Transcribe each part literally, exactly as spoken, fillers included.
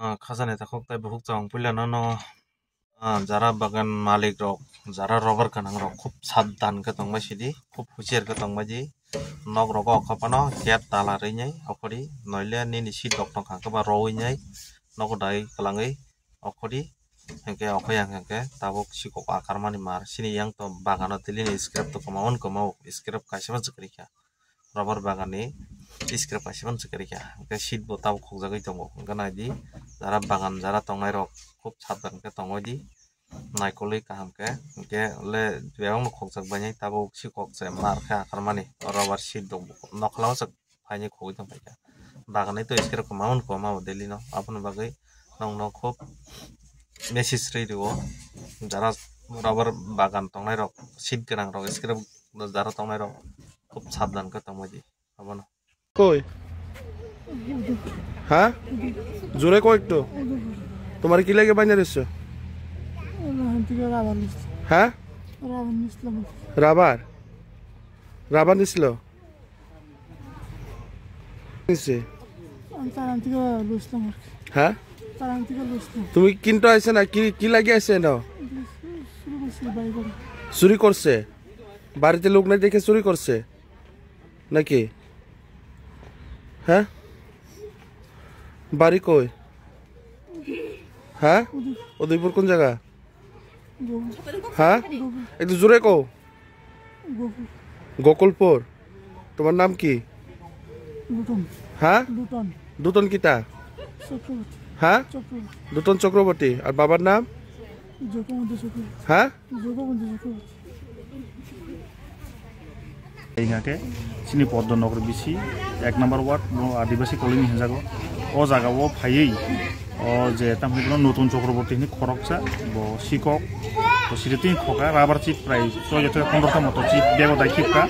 Ah, khajani takhuk tei bukhuk chwng puila no, no, ah, jara bagan malik rok, jara rubber gwnang rok khub sabdan khe tongbai sidi, khub husiar khe tongbai di. Nok rogo okha phano gate tala rwi nai okhori, noile nini seat rok tongkha khe ba rowi nai nogo dai kwlangwi okhori, hinkhe okho yang hinkhe tabuk sikok akar mani mar. Chini yang to bagano tili ni scrap to kwmaui kwmaui, scrap kaisa ma swkri kha. Rubber bagan ni scrap kaisa phano swkri kha. Hwnkhe seat bo tabuk khokjagwi tongo. Hwnkhe nai di, jara bagan jara tongnai rok khub sabdan khe tongwi di, naikolwi kaham khe. Hwnkhe le bebak no khokjak bainai, tabuk sikok se mar khe akar mani rubber seat rok nokla o swk phaini khogwi tong phaikha. Bagan ni to scrap kwmaui kwmaui daily no, aboni bagwi nokno khub message rwi rwo, jara rubber bagan tongnai rok, seat gwnang rok, scrap jara tongnai rok khub sabdan khe tongbai di abono. কই? হ্যাঁ, জোরে কও একটু। তোমার কি লাগে বাইনা রইছো? হ্যাঁ, রাবার রাবার নিছিল। নিছে। আমি তারান থেকে লইছিলাম আর কি। হ্যাঁ, তারান থেকে লইছিলাম। তুমি কিনতে আইছো না, কি কি লাগে আছে না? শুরু করছিল বাড়ি করে। চুরি করছে? বাড়িতে লোক নাই দেখে চুরি করছে নাকি? হ্যাঁ, বাড়ি কই? হ্যাঁ, উদয়পুর কোন জায়গা? হ্যাঁ, একটু জোরে কও। গোকুলপুর। তোমার নাম কি? লুটন। হ্যাঁ, লুটন। দুতন কিতা? চক্রবর্তী। হ্যাঁ, চক্রবর্তী। দুতন চক্রবর্তী। আর বাবার নাম? জগবন্ধু চক্রবর্তী। হ্যাঁ, জগবন্ধু Chakraborty. Hingkhe chini Poddo Nogor bisi ek number ward, bo Adibasi colony hinjago. O jaga o phaiwi, o je tamni bono Nutun Chakraborty hinwi khoroksa, bo sikok, bo siri twi khoka, rubber chip prai choi jotho pondro ta moto chip bego dai khipka.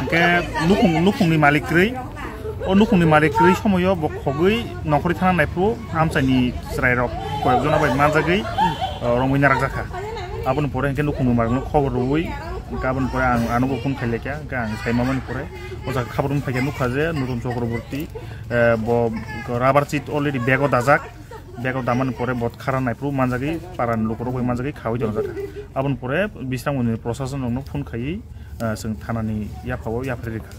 Hingkhe nukhung, nukhungni malik kwrwi, o nukhungni malik kwrwi somoyo bo khogwi nokhorwi thana naiphuru amchaini chwrairok koyokjona bai manjagwi, o, romwi narakjakha. Aboni pore hingkhe nukhungni malikno khobor rwui, hingkhe aboni pore ang, ano bo phone khailekha, hingkhe ang saimamani pore o jaga khabar wng phaikha, nukha je Nutun Chakraborty, eh, bo rubber chip already bego dajak, bego damani pore bo khara naiphuru manjagwi, parani lukurok bai manjagwi khaui tongjakha. Aboni pore Bisramganj ni prosason rokno phone khaiwi, eh, chwng thanani yaphao yapharwi rikha.